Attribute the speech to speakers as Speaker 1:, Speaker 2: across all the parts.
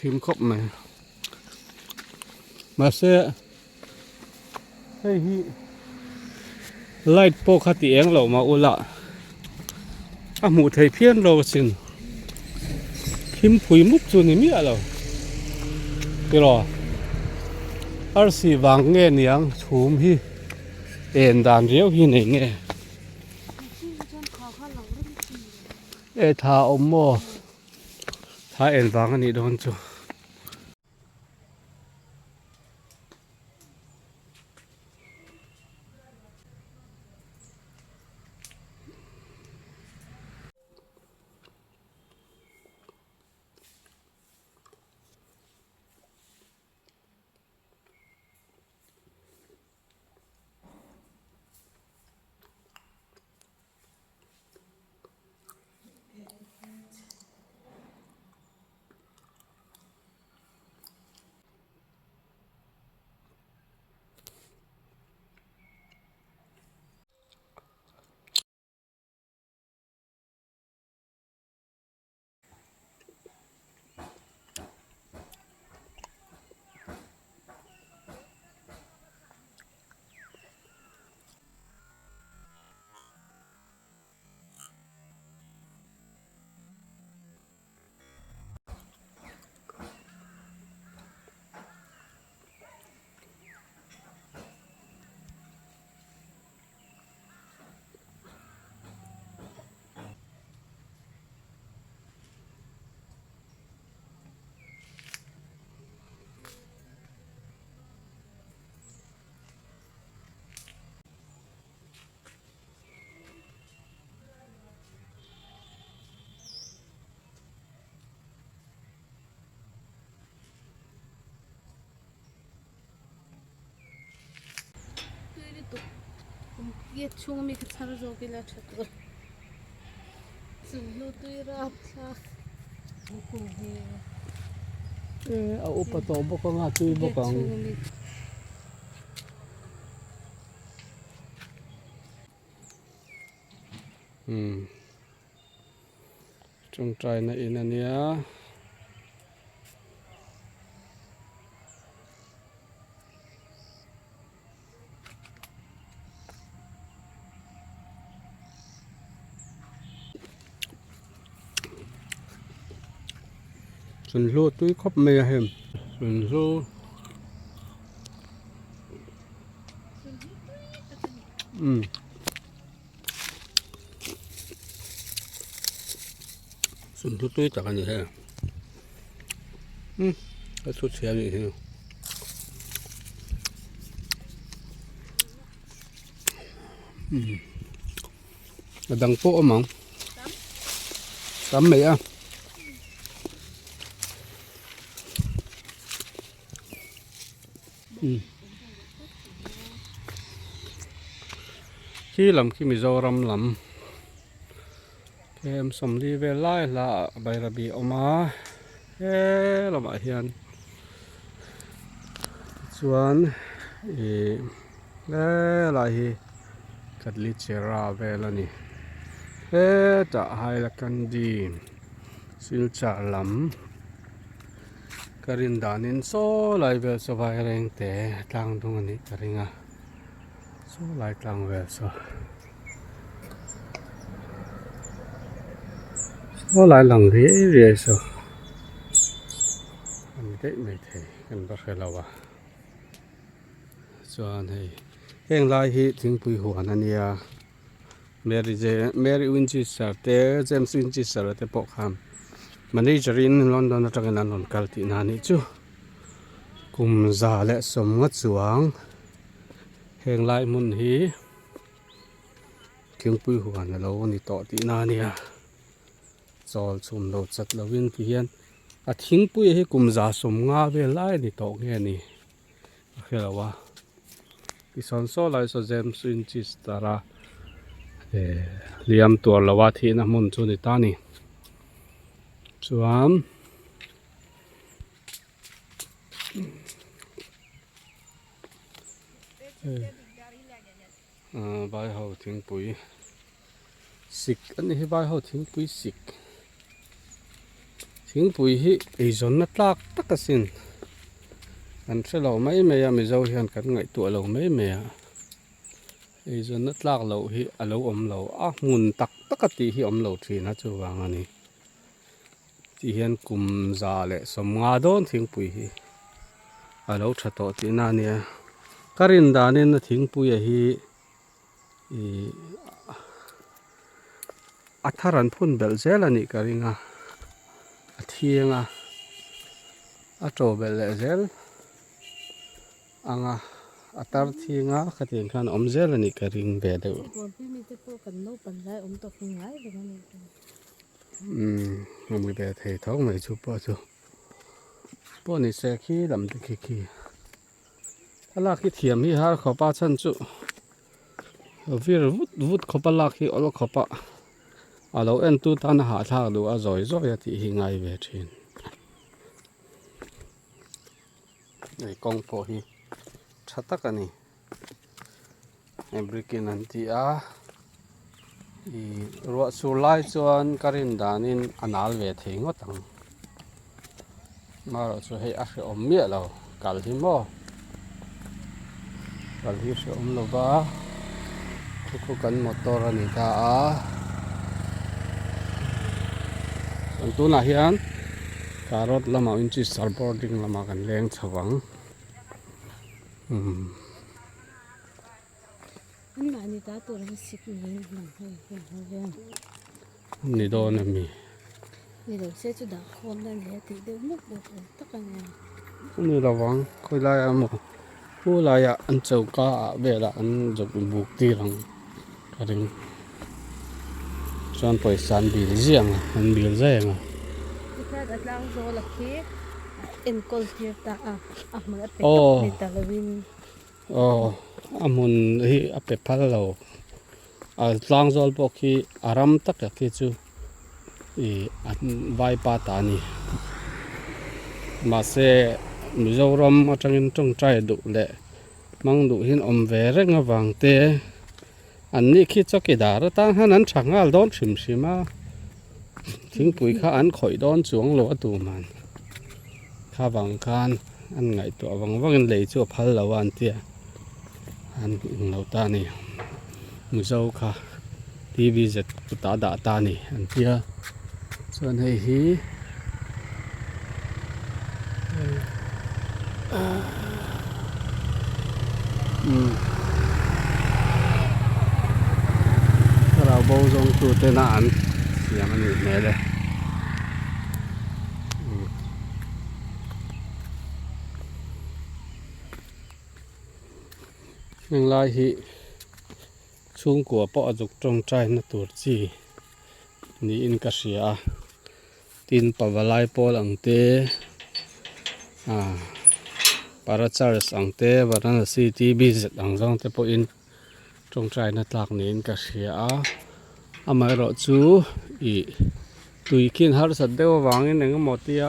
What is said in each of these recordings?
Speaker 1: thim khawp mai mahse hei hi light pawh kha ti eng loh mah ula a hmuh theih phian lo asin thim phui mup chu ni miah lo tiraw arsi vang nge niang chhum hi en dan riau hi nei nge. E tha awm maw tha en vang a nih dawn chu.
Speaker 2: Tui lutuk gate chhung ami kha chhar zawk ila tha tur chulhnu tui rap thlak
Speaker 1: e a upa tawh bawk anga tui bawk ang. Umm tawngtaina in ania. Chunhlu tui khawp mai a hei chunhlu umm chunhlu tui tak a ni hei umm ka chhut chhia a nih hi. A dang pawh awm ang tam mai a khi lam khi Mizoram lam kem sawmli vel lai hla ah Bairabi a awm a he lamah hian tichuan ih helai hi Katlichera vel a ni hetah Hailakandi Silchar lam ka rin danin saw lai vel saw vairengte tlang dung a nih ka ring a saw lai tlang vel saw. Saw lai lang riai riai saw a ni daih mai thei kan va hre lo a chuan hei heng lai hi thingpui huan a nia Mary J Mary Winchester te James Winchester te pawh khan manager in London atangin an rawn kal tihna a nih chu kum za leh sawmnga chuang heng lai hmun hi. Thingpui huan a lo ni tawh tihna a nia chawl chhum lo chat lovin ti hian a thingpui hi kum za sawmnga vel lai a ni tawh nge ni a hre lo a tisawn saw lai saw James Winchester a eh hliam tuar lo a thihna hmun chu a ni ta a ni chuan. Vai ho thingpui sik a ni hi vai ho thingpui sik. Thingpui hi eizawnna tlak tak asin. Kan hre lo mai mai a, Mizo hian kan ngaihtuah lo mai mai a. Eizawnna tlak loh hi a lo awm lo a, hmun tak tak a tih hi a awm lo thin a chuvang a ni. Tih hian kum 150 dawn thingpui hi a lo tha tawh tihna a nia. Ka rin danin a thingpuia hi Ihh a thar an phun belh zel a nih ka ring a a thiang a a to belh leh zel ang a a tar thiang a khatiang khan a awm zel a nih ka ring ve deuh. Umm a ni ve thei tho mai chu pawh chu pawh ni se khi lam te khi khi. Thlalak hi thiam hi har khawp a chhan chu vir vut vut khawp a lak hi awl khawp a a lo en tu tan a hahthlak duh a zawi zawi a tih hi ngai ve thin hei kawng pawh hi tha tak a ni hei brick in an ti a ih ruah sur lai chuan ka rin danin a nal ve thei ngawt ang. Marawh chu hei a hrehawm miah lo kal hi maw kal hi hrehawm lo va khu khu kan motor a ni ta a chuan tunah hian carrot lamah winchester boarding lamah kan leng chho ang umm. Ni dawn a mi.
Speaker 2: Ni lo se chu dah khawm na nia tih deuh muk bawk awm tak a nia.
Speaker 1: Ni lo vang khawi laiah emaw pu laiah an choka ah velah an zuk buk tir ang ka ring. Chuan pawisa an bil ziah ang a an bil zai ang a.
Speaker 2: Tikhian a tlang zawl a khi enkawl tir ta a a hmun a pe tawp ni ta lovin.
Speaker 1: Aw a hmun hi a pe phal lo. A tlang zawl pawh khi a ram tak tak khi chu ih an vaipa ta a ni mahse Mizoram atangin tawngtai duh leh hmang duh hian awm ve reng avang te an ni khi chawkidar atan khan an tha nghal dawn hrim hrim a thingpui kha an khawih dawn chuang lo a tuman kha vang khan an ngaihtuah vang vangin lei chu a phal lo a an tia. An englo ta a ni Mizo kha T_V zet kutah a dah ta a ni an tia chuan hei hi umm thlarau bo zawng tu tena an siam a nih hmel e. Heng lai hi chhungkua pawh a zuk tawngtai na tur chi niin ka hria a tin pavalai pawl ang te ah para church ang te varanasi tbz ang zawng te pawhin tawngtai na tlak niin ka hria a amaherawh chu ih tui khin harsat deuh avangin engemaw tia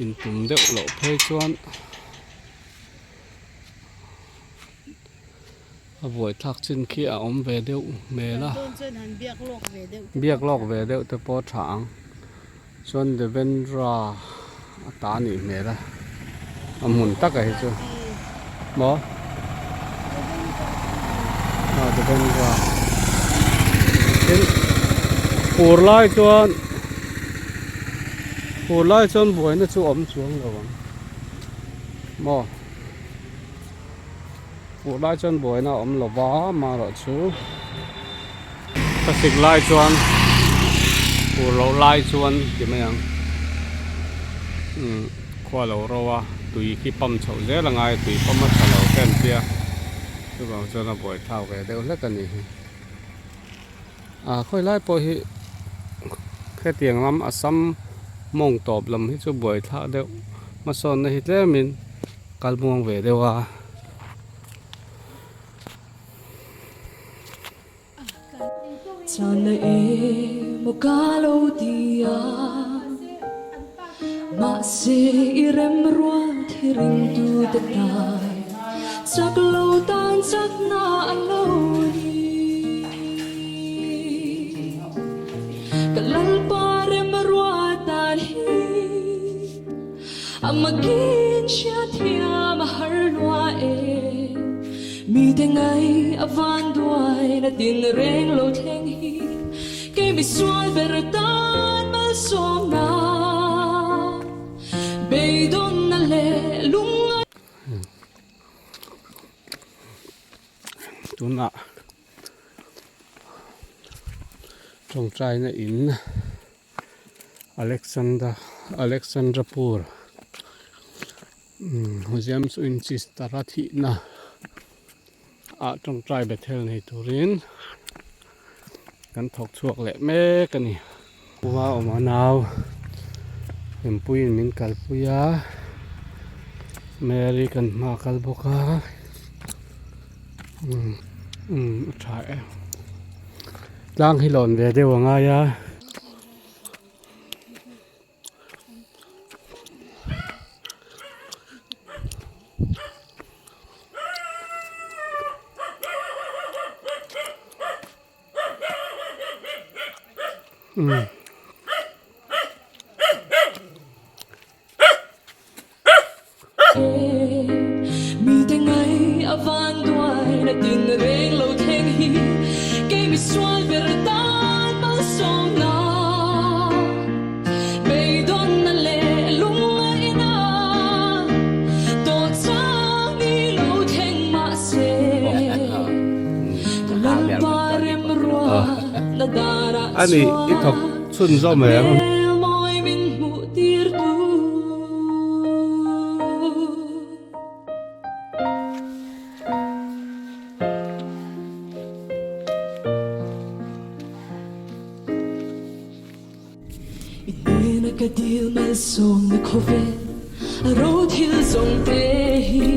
Speaker 1: intum deuh loh phei chuan. A buaithlak chin khi a awm ve deuh hmel a biak lawk ve deuh te pawh a tha ang chuan Devendra a ta a nih hmel a a hmun taka hi chu maw ah Devendra tin fur lai chuan fur lai chuan buaina chu a awm chuang lo ang. Maw Fuh lai chuan buaina a awm lo va amaherawh chu thlasik lai chuan fur loh lai chuan ti mai ang umm khua lo ro a tui khi pump chhoh zel a ngai tui pump a tha lo te an tia chuvang chuan a buai thlak ve deuh hlek a nih hi ah khawi lai pawh hi hetiang lam Assam mawng tawp lam hi chu buai thlak deuh hmasawnna hi tlemin kal muang ve deuh a.
Speaker 3: Chana emaw ka lo ti a, mahse i remruat hi ringtute tan chak lo tan chakna a lo ni. Ka Lalpa remruat dan hi. Amakin hriatthiam a har lua e. Mite ngai a van duai na tin reng lo thleng hi kei misual ber tan malsawmna beidawnna leh lungngai.
Speaker 1: Tunah tawngtaina in Alexander Alexandrapur Museum chu Winchester a thihna ah tawngtai Bethel nei turin kan thawk chhuak leh mek a ni. Khua awm a nau Hlimpuiin min kalpui a Mary kan hma a kal bawk a umm umm a tha e tlang hi lawn ve deuh a ngai a.
Speaker 3: Mite ngai a van duai na tin reng lo thleng hi kei misual ber tan malsawmna beidawnna leh lungngaihna tawh chang ni lo thleng mahse ka lalpa remruatna darah
Speaker 1: Ani i thawk
Speaker 3: chuan
Speaker 1: chhunzawm em?
Speaker 3: hmel mawi min hmuh tir tu. I hnena ka dil malsawmna khawvel a ro thil zawng te hi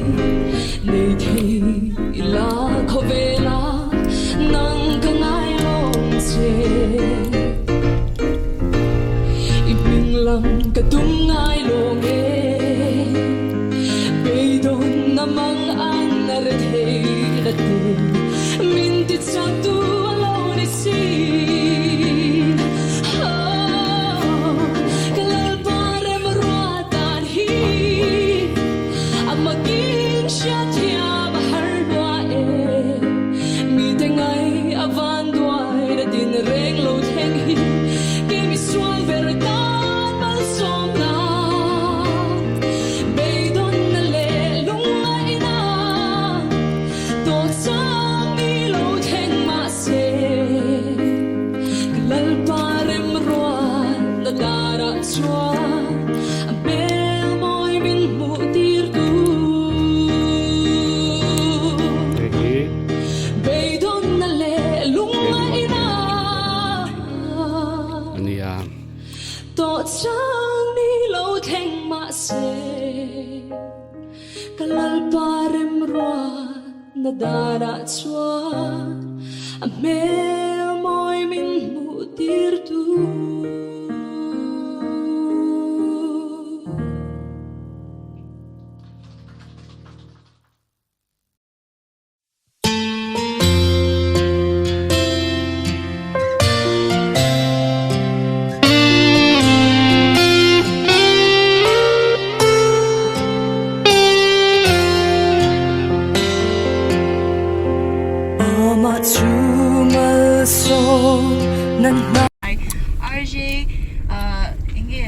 Speaker 3: nei thei ila khawvela nang ka ngai lawm che. I hming lam ka tum ngai lawm e, beidawn a mang an a re thei la te, min ti chak tu a lo ni si. Oh, ka Lalpa remruat dan hi a makin hriatthiam a har lua e, mite ngai a van duai na din reng lo thleng hi kei misual ber tan malsawmna beidawnna leh lungngaihna tawh chang ni lo thleng mahse ka Lalpa remruatna darah chuan a hmel mawi min hmuh tir tu. Beidawnna leh lungngaihna tawh chang ni lo thleng mahse ka Lalpa remruatna danah chuan a hmel mawi min hmuh tir tu.
Speaker 4: RJ enge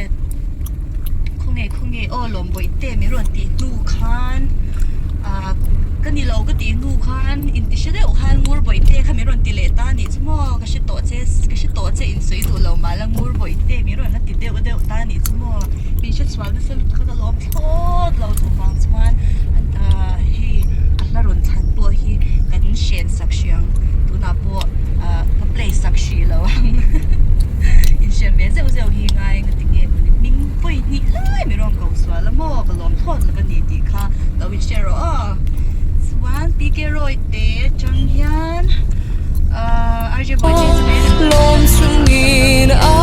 Speaker 4: khawnge khawnge aw lawmbawihte min rawn tih hnu khan ah ka ni lo ka tih hnu khan inti hre deuh khan ngur bawihte kha min rawn ti leh ta anih chu maw ka hre tawh che ka hre tawh che insawi duh lo mahla ngur bawihte min rawn la ti deuh deuh ta anih chu maw min hre chhuah nasa lutuk a ka lawm thlawt lo chuvang chuan ah hei a hla rawn chhan pawh hi kan hren sak hrih ang tunah pawh ah ka play sak hrih lo ang inhrem ve zeuh zeuh hi ngai nga ti nge mawni hming pawi hnih lai mi rawn ko sual a maw ka lawm thlawt lo a ni tih kha lo inhre rawh aw chuan PK Roy te atang hian ah RJ Boy te chu
Speaker 3: Lawm chungin a.